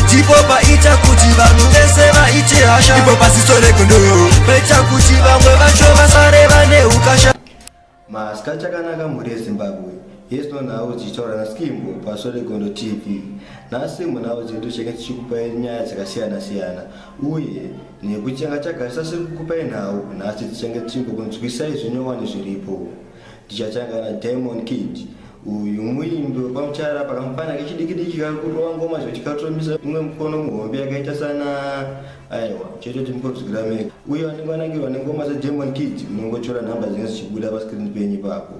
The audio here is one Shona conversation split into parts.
Ndipo paita kuti vanhu vese vaite hasha. Ipo pasiso regondo paita kuti vamwe vacho vasare vane ukasha. Masikati akanaka mhuri yeZimbabwe. Yesino nhau dzichitaura naSkimbo paSolegondo TV. Nhasi munhau dzedu tichange tichikupai nyaya dzakasiyana siyana uye nekuti changa chagarisa siri kukupai nhau nhasi tichange tichingokunzwisai zvinyowani zviripo. Tichatanga naDiamond Kid. Uyu muimbi wepamuchara pakamufana kechidiki diki kari kurova ngoma zvekuti katomisa umwe mukono muhombe yakaita sana aiwa chetoti mukodzwira mega. Uye vanenge vanakirwa nengoma dzaDiamond Kid munongotora nhamba dzinenge dzichibuda pascreen penyu ipapo.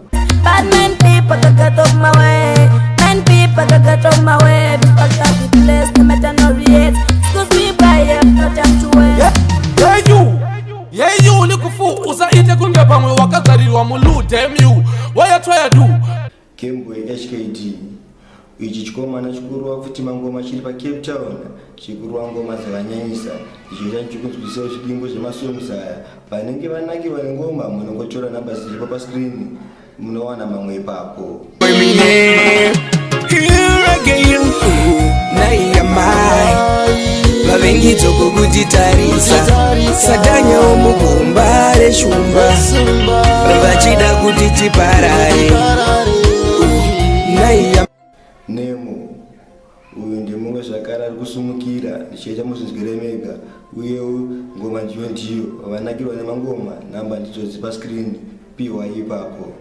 Bad man people to get off my way. Man people to get off my way. Because of the place, no matter no rate. Excuse me, boy, I've no time to waste. Hey you, hey you, likufu usaite kunge pamwe wakagarirwa mulu damn you. What you try to do? Kembo yeHKD ichi chikomana chikurwa futi mangoma chiri paCape Town chikurwa ngoma dzakanyanyisa ndichiita ndichikunzwisisawo zvidimbu zvemasongs aya vanenge vanakirwa nengoma munongotora nhamba dziripo pascreen munowana mamwe ipapo. Vavengi dzoko kutitarisa sadanyawo mugomba reshumba vachida kuti tiparare. Nemo uyu ndimumwe zvakare ari kusumukira ndichiita muzvinzwire mega uyewo ngoma ndiyo ndiyo vanakirwa nemangoma nhamba ndidzo dzipascreen pihwa ipapo.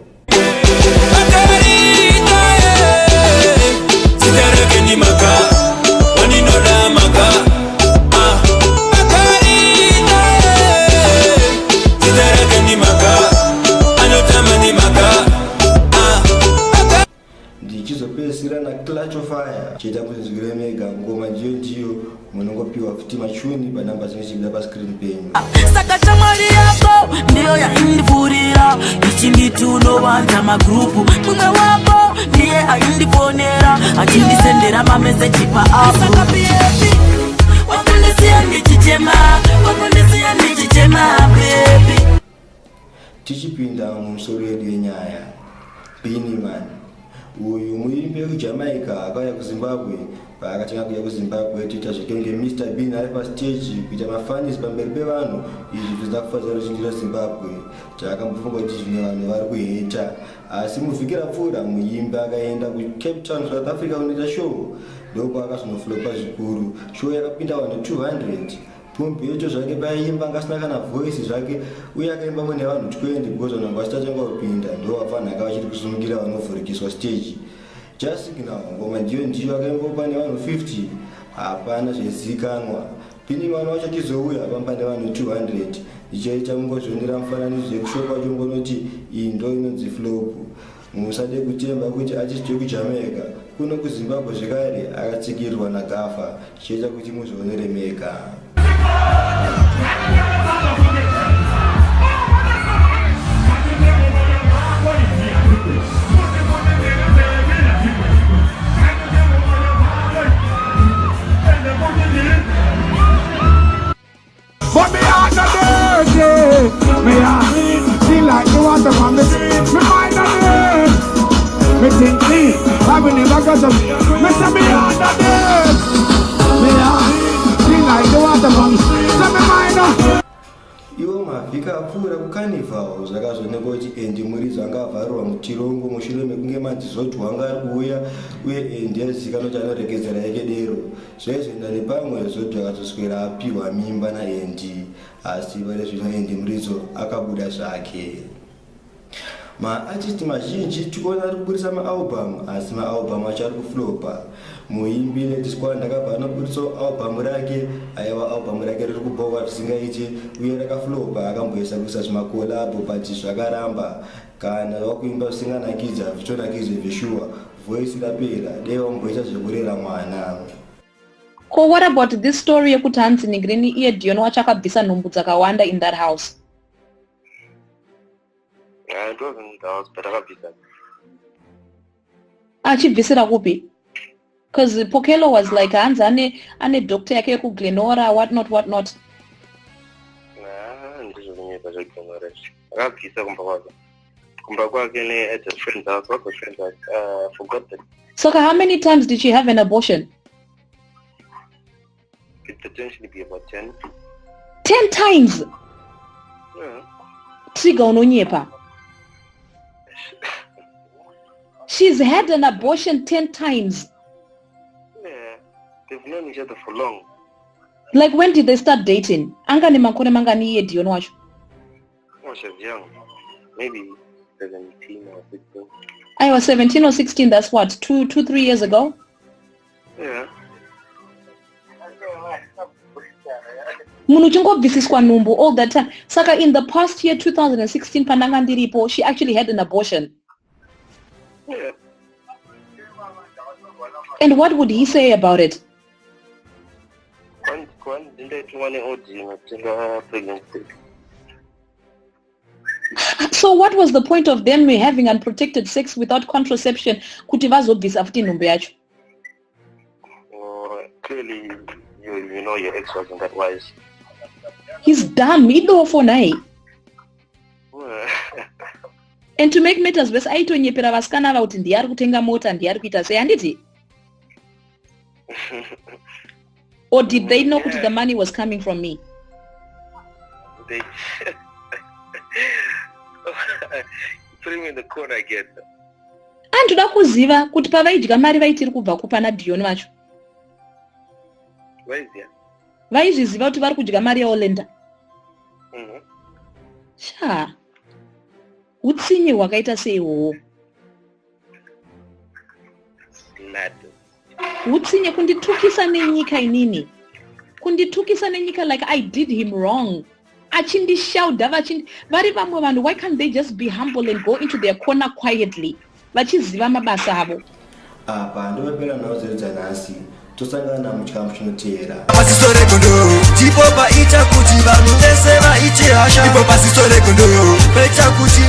Ndichizopedzisira naClutch of Fire chiita muzinzwire mega ngoma ndiyo ndiyo munongopiwa futi machuni panhamba dzinenge dzichibuda pascreen penyu. Saka shamwari yako ndiyo yaindifurira ichinditi unovanza magrupu. Mumwe wako ndiye aindifonera achindisendera mameseji paapp. Saka baby, wakundisiya ndichichema, wakundisiya ndichichema baby. Tichipinda mumusoro yedu yenyaya, Beenie Man uyu muimbi wekuJamaica akauya kuZimbabwe. Paakatanga kuuya kuZimbabwe toita zvekenge Mr Bean ari pastage kuita mafanis pamberi pevanhu. Izvi zvisina kufadza ruzhinji rweZimbabwe. Takambofunga kuti zvimwe vanhu vari kuheta, asi muvhiki rapfuura muimbi akaenda kuCape Town, South Africa kunoita show, ndopaakazonoflopa zvikuru. Show yakapinda vanhu 200. Pumbeto zvake paiimba anga asina kana voice zvake uye akaimba mune vanhu 20 because vanhu vanga vachitotanga kupinda ndo vapfanhaka vachiri kusumukira vanovhurikiswa stage. Just Signal ngoma ndiyo ndiyo akaimbawo pane vanhu 50 hapana zvaizivikanwa. Beenie Man wacho achizouya pamba nevanhu 200 ndichaita mungozvionera mufananidzo yekushow kwacho ngonoti iyi ndo inonzi flop. Musade kutemba kuti artist wekuJamaica kuno kuZimbabwe zvekare akatsikirirwa naGafa chiita kuti muzvionere mega. But me heart no dirty. Me heart feel like the water from the stream. Me mind no dirty. Me think clean. I will never go to. Me say me heart no dirty. Me heart feel like the water from the stream. So me mind no. Iwo mavhiki apfuura kuCarnival zvakazoonekwa kuti Andy Muridzo anga avharirwa mutirongo mushure mekunge manzi Zodwa anga ari kuuya uye Andy aizivikanwa kuti anoregedzera yake dero. Zvaizoenda nepamwe Zodwa akazoswera apihwa mimba naAndy asi pari zvino Andy Muridzo akabuda zvake. Maartist mazhinji tikuona ari kuburitsa maalbum asi maalbum acho ari kuflopa. Muimbi Lady Squanda akabva anoburitsawo album rake, aiwa album rake riri kubhowa zvisingaite uye rakaflopa. Akamboisa kuisa zvimakolabo but zvakaramba. Kana wakuimba zvisinganakidza hazvitonakidze zveshuwa, voice rapera, dai wamboita zvekurera mwana. Ko what about this story yekuti hanzi Nigrini iye Dion wacho akabvisa nhumbu dzakawanda in that house? Yeah, it wasn't in the house, but akabvisa. Achibvisira kupi? Because Pokelo was like hanzi ane doctor yake yekuGlenora, what not, what not. Ah, ndizvo kunyepa zveGlenora izvi. Akabvisa kumba kwake. Kumba kwake ne at a friend's house. What's a friend's house? Forgot that. Saka how many times did she have an abortion? Could potentially be about 10. 10 times? Yeah. Trigger unonyepa. She's had an abortion 10 times. Yeah. They've known each other for long. Like, when did they start dating? Anga nemakore mangani iye Dion wacho? Oh, she was young. Maybe 17 or 16. I was 17 or 16, that's what, 2, 2, 3 years ago? Yeah. Munhu uchingobvisiswa nhumbu all that time. Saka in the past year, 2016, pandanga ndiripo, she actually had an abortion? Yeah. And what would he say about it? Kwanzi ndaitumwa neaudio nokutenga pregnancy. So what was the point of them having unprotected sex without contraception kuti vazobvisa futi nhumbu yacho? Well, clearly, you know your ex wasn't that wise. He's dumb, idofo nhai. Well, And to make matters worse, aitonyepera vasikana ava kuti ndiye ari kutenga mota, ndiye ari kuita sei, handiti? Or did they know kuti the money was coming from me? They put him in the corner again. Andoda kuziva kuti pavaidya mari vaitiri kubva kupa naDion vacho. Where is he? Vaizviziva kuti vari kudya mari yaOlenda? Sha, utsinye hwakaita seihwohwo. Mad. Utsinye, kunditukisa nenyika inini, kunditukisa nenyika like I did him wrong, achindishauda vachindi vari vamwe vanhu. Why can't they just be humble and go into their corner quietly vachiziva mabasa avo? Apa ndopapera nhau dzedu dzanhasi. Tosangana muchikamu chinoteera. Paziso regondo ndipo paita kuti vanhu vese vaite hasha. Ipo paziso regondo paita kuti